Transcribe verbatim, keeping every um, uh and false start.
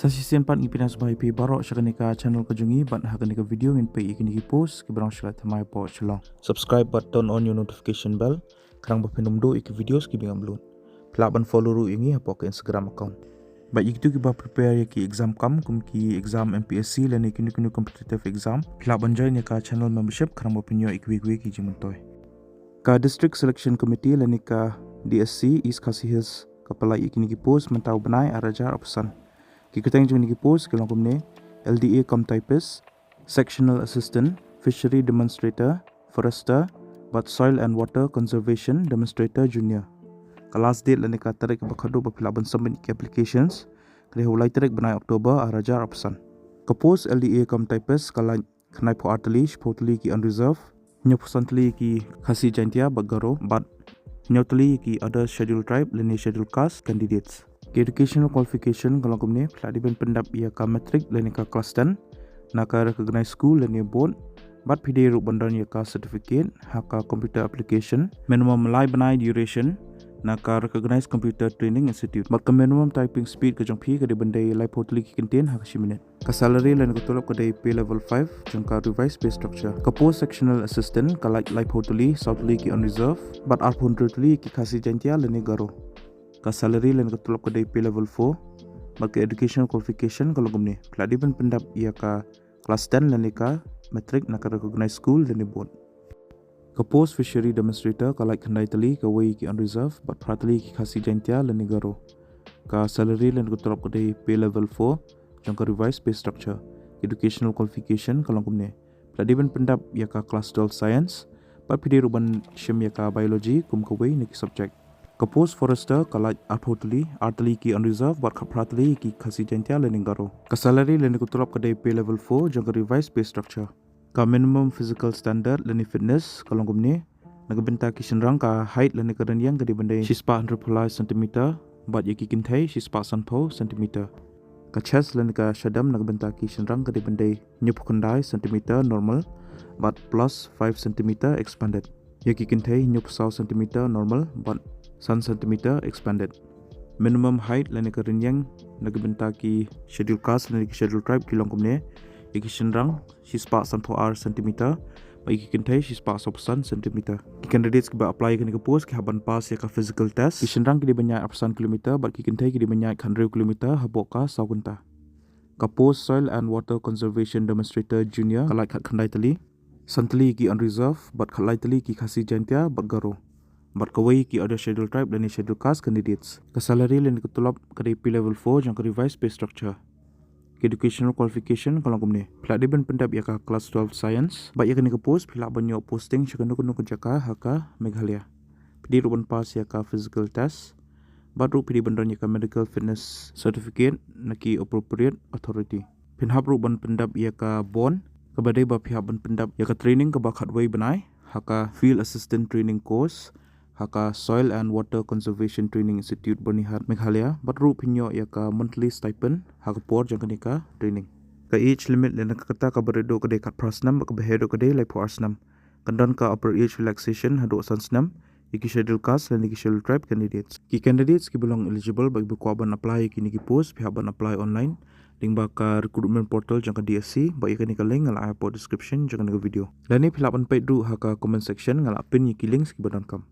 Shisien pat ngi pynïasoh bha ïa phi baroh sha kane ka channel ka jong ngi bad ha kane ka video ngin peit ïa kine ki post kiba dang shu leit thymmai hapoh Shillong. Subscribe bad turn on ïa u notification bell khnang ba phin ym duh ïa ki videos kiba ngam upload. Phi lah ban follow ruh ïa ngi hapoh ka Instagram account. Bad ïa kito kiba prepare ïa ki exam kam kum ki exam M P S C lane kino kino competitive exam, phi lah ban join ïa ka channel membership khnang ba phin ïoh ïa kiwei kiwei ki jingmyntoi. Ka District Selection Committee lane ka D S C East Khasi Hills ka pynlait ïa kine ki post mynta u bnai ar hajar arphew san. Ki kyrteng jong kine ki post ki long kumne: L D A cum typist, sectional assistant, fishery demonstrator, forester, bad soil and water conservation demonstrator junior. Ka last date lane ka tarik ba khatduh ba phi lah ban submit ki applications ka dei ha u lai tarik bnai October ar hajar arphew san. Ka post L D A cum typist ka lait khyndaiphew ar tylli, shiphew tylli ki unreserved, hynñiewphew san tylli ki Khasi Jaintia bad Garo, bad hynñiew tylli ki other schedule tribe lane schedule caste candidates. Ki educational qualification ka long kumne: phi lah dei ban pyndep ïa ka matric lane ka class ten na ka recognized school lane board, bad phi dei ruh ban don ïa ka certificate ha ka computer application, minimum lai bnai duration na ka recognized computer training institute, bad ka minimum typing speed ka jong phi ka dei ban dei laiphew tylli ki kyntien ha ka shi minit. Ka salary lane ka tulop ka dei pay level five jong ka revised pay structure. Ka post sectional assistant ka lait laiphew tylli, saw tylli ki unreserved, bad arphew hynriew tylli ki Khasi Jaintia lane Garo. Ka salary lane ka tulop ka dei pay level four, bad ka educational qualification ka long kumne: phi lah dei ban pyndep ïa ka class ten lane ka matric na ka recognized school lane board. Ka post fishery demonstrator ka lait khyndai tylli, kawei ki unreserved, bad phra tylli ki Khasi Jaintia lane Garo. Ka salary lane ka tulop ka dei pay level four jong ka revised pay structure. Educational qualification ka long kumne: phi lah dei ban pyndep ïa ka class twelve science, bad phi dei ruh ban shim ïa ka biology kum kawei na ki subject. Ka post forester ka lait arphew tylli, ar tylli ki unreserved bad khatphra tylli ki Khasi Jaintia lane Garo. Ka salary lane ka tulop ka dei pay level four jong ka revised pay structure. Ka minimum physical standard lane fitness ka long kumne: na ka bynta ki shynrang ka height lane ka rynïeng ka dei ban dei shispah hynriewphew lai centimeter, bad ïa ki kynthei shispah sanphew centimeter. Ka chest lane ka shadem na ka bynta ki shynrang ka dei ban dei hynñiewphew khyndai centimeter normal, bad plus five centimeter expanded. Ïa ki kynthei hynñiewphew saw centimeter normal bad san centimeter expanded. Minimum height lane ka rynïeng na ka bynta ki schedule caste lane ki schedule tribe ki long kumne: ïa ki shynrang shispah sanphew ar centimeter, bad ïa ki kynthei shispah sawphew san centimeter. Ki candidates kiba apply ïa kane ka post ki hap ban pass ïa ka physical test. Ki shynrang ki dei ban ïaid arphew san kilometer bad ki kynthei ki dei ban ïaid khathynriew kilometer hapoh ka saw kynta. Ka post soil and water conservation demonstrator junior ka lait khatkhyndai tylli, san tylli ki unreserved bad khatlai tylli ki Khasi Jaintia bad Garo, bad kawei ki other schedule tribe lane schedule caste candidates. Ka salary lane ka tulop ka dei pay level four jong ka revised pay structure. Ka educational qualification ka long kumne: phi lah dei ban pyndep ïa ka class twelve science, bad ïa kane ka post phi lah ban ïoh posting sha kano kano ka jaka ha ka Meghalaya. Phi dei ruh ban pass ïa ka physical test, bad ruh phi dei ban don ïa ka medical fitness certificate na ki appropriate authority. Phin hap ruh ban pyndep ïa ka bond kaba dei ba phi hap ban pyndep ïa ka training kaba khatwei bnai ha ka Field Assistant Training Course ha ka Soil and Water Conservation Training Institute, Byrnihat, Meghalaya, bad ruh phin ïoh ïa ka monthly stipend ha ka por jong kane ka training. Ka age limit lane ka kata kaba rit duh ka dei khatphra snem bad kaba heh duh ka dei laiphew ar snem. Kan don ka upper age relaxation haduh san snem ïa ki schedule caste lane ki schedule tribe candidates. Ki candidates kiba long eligible bad kiba kwah ban apply ïa kine ki post phi hap ban apply online lyngba ka recruitment portal jong ka D S C, bad ïa kane ka link nga la ai hapoh description jong kane ka video. Lane phi lah ban peit ruh ha ka comment section, nga la pin ïa ki links kiba donkam.